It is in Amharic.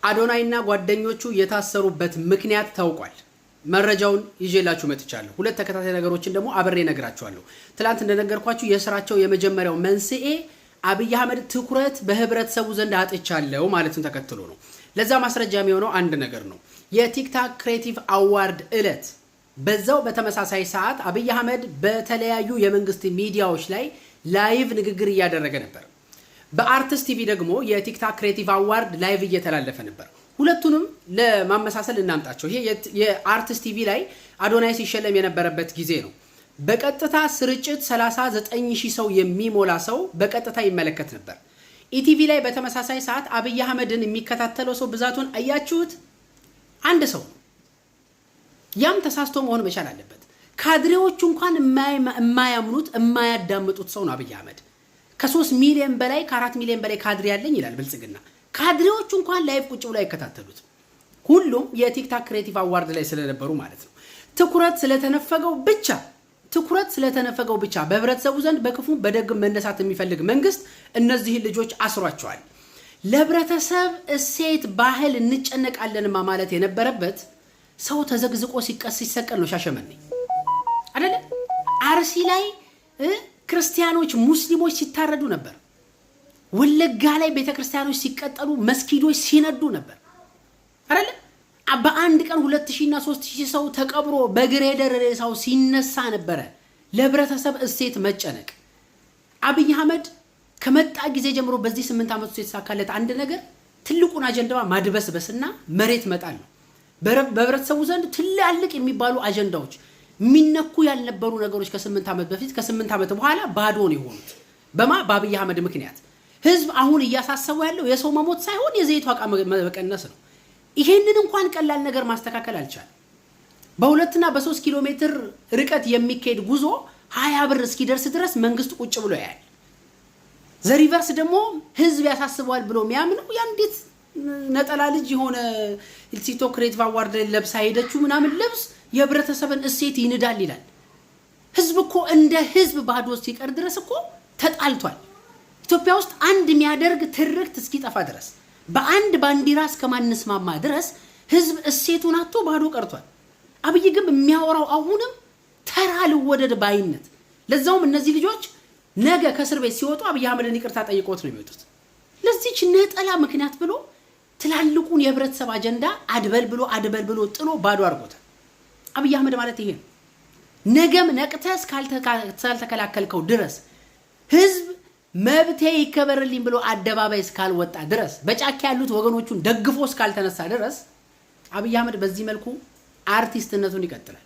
አዶናይና ጓደኞቹ የታሰሩበት ምክንያት ታውቋል። መረጃውን ይዤላችሁ መጥቻለሁ። ሁለት ተከታታይ ነገሮችን ደግሞ አብሬ እነግራችኋለሁ። ትላንት እንደነገርኳችሁ የስራቸው የመጀመሪያው መንስኤ አብይ አህመድ ትኩረት በህብረተሰቡ ዘንድ አጥቻለሁ ማለትን ተከትሎ ነው። ለዛ ማስረጃ የሚሆነው አንድ ነገር ነው። የ TikTok Creative Award እለት በዛው በተመሳሳይ ሰዓት አብይ አህመድ በተለያዩ የመንግስት ሚዲያዎች ላይ live ንግግር እያደረገ ነበር። በአርትስ ቲቪ ደግሞ የ TikTok Creative Award live እየተላለፈ ነበር። ሁለቱንም ለማመሳሰል እናምጣቸው። ይሄ የአርትስ ቲቪ ላይ አዶናይ ሲሸለም የነበረበት ጊዜ ነው። በቀጥታ ስርጭት 39 ሺህ ሰው የሚሞላ ሰው በቀጥታ ይመለከት ነበር። ኢቲቪ ላይ በተመሳሳይ ሰዓት አብይ አህመድን የሚከታተለው ሰው ብዛቱን አያችሁት? አንድ ሰው። ያም ተሳስቶ መሆን መቻል አለበት። ካድሬዎቹ እንኳን የማያምኑት የማያዳምጡት ሰው ነው አብይ አህመድ። ከ3 ሚሊዮን በላይ፣ ከ4 ሚሊዮን በላይ ካድሬ ያለኝ ይላል ብልጽግና። ካድሬዎቹ እንኳን live ቁጭ ብሎ አይከታተሉት። ሁሉም የ TikTok Creative Award ላይ ስለነበሩ ማለት ነው። ትኩረት ስለተነፈገው ብቻ፣ ትኩረት ስለተነፈገው ብቻ በህብረተሰቡ ዘንድ በክፉ በደግም መነሳት የሚፈልግ መንግስት እነዚህን ልጆች አስሯቸዋል። ለህብረተሰብ እሴት ባህል እንጨነቃለንማ ማለት የነበረበት ሰው ተዘቅዝቆ ሲቀስ ሲሰቀል ነው። ሻሸመኔ አደለ? አርሲ ላይ ክርስቲያኖች፣ ሙስሊሞች ሲታረዱ ነበር። ወለጋ ላይ ቤተክርስቲያኖች ሲቃጠሉ፣ መስጊዶች ሲነዱ ነበር አይደለ? በአንድ ቀን 2000 እና 3000 ሰው ተቀብሮ በግሬደር ሬሳው ሲነሳ ነበረ። ለህብረተሰብ እሴት መጨነቅ አብይ አህመድ ከመጣ ጊዜ ጀምሮ በዚህ 8 ዓመት ውስጥ የተሳካለት አንድ ነገር ትልቁን አጀንዳ ማድበስበስና መሬት መጣል ነው። በህብረተሰቡ ዘንድ ትላልቅ የሚባሉ አጀንዳዎች፣ የሚነኩ ያልነበሩ ነገሮች ከ8 ዓመት በፊት ከ8 ዓመት በኋላ ባዶ ነው የሆኑት። በማ በአብይ አህመድ ምክንያት ህዝብ አሁን እያሳሰበው ያለው የሰው መሞት ሳይሆን የዘይት ዋጋ መቀነስ ነው። ይሄንን እንኳን ቀላል ነገር ማስተካከል አልቻለም። በ2ና በ3 ኪሎ ሜትር ርቀት የሚካሄድ ጉዞ 20 ብር እስኪደርስ ድረስ መንግስት ቁጭ ብሎ ያያል። The reverse ደግሞ ህዝብ ያሳስበዋል ብሎ የሚያምነው የአንዲት ነጠላ ልጅ የሆነ TikTok Creative Award ላይ ለብሳ ሄደችው ምናምን ልብስ የህብረተሰብን እሴት ይንዳል ይላል። ህዝብ እኮ እንደ ህዝብ ባዶ ሲቀር ድረስ እኮ ተጣልቷል። ኢትዮጵያ ውስጥ አንድ የሚያደርግ ትርክት እስኪጠፋ ድረስ፣ በአንድ ባንዲራ እስከማንስማማ ድረስ ህዝብ እሴቱን አጥቶ ባዶ ቀርቷል። አብይ ግን የሚያወራው አሁንም ተራ ልወደድ ባይነት። ለዛውም እነዚህ ልጆች ነገ ከእስር ቤት ሲወጡ አብይ አህመድን ይቅርታ ጠይቆት ነው የሚወጡት። ለዚች ነጠላ ምክንያት ብሎ ትላልቁን የህብረተሰብ አጀንዳ አድበል ብሎ አድበል ብሎ ጥሎ ባዶ አድርጎታል። አብይ አህመድ ማለት ይሄ ነው። ነገም ነቅተህ እስካልተከላከልከው ድረስ፣ ህዝብ መብቴ ይከበርልኝ ብሎ አደባባይ እስካልወጣ ድረስ፣ በጫካ ያሉት ወገኖቹን ደግፎ እስካልተነሳ ድረስ አብይ አህመድ በዚህ መልኩ አርቲስትነቱን ይቀጥላል።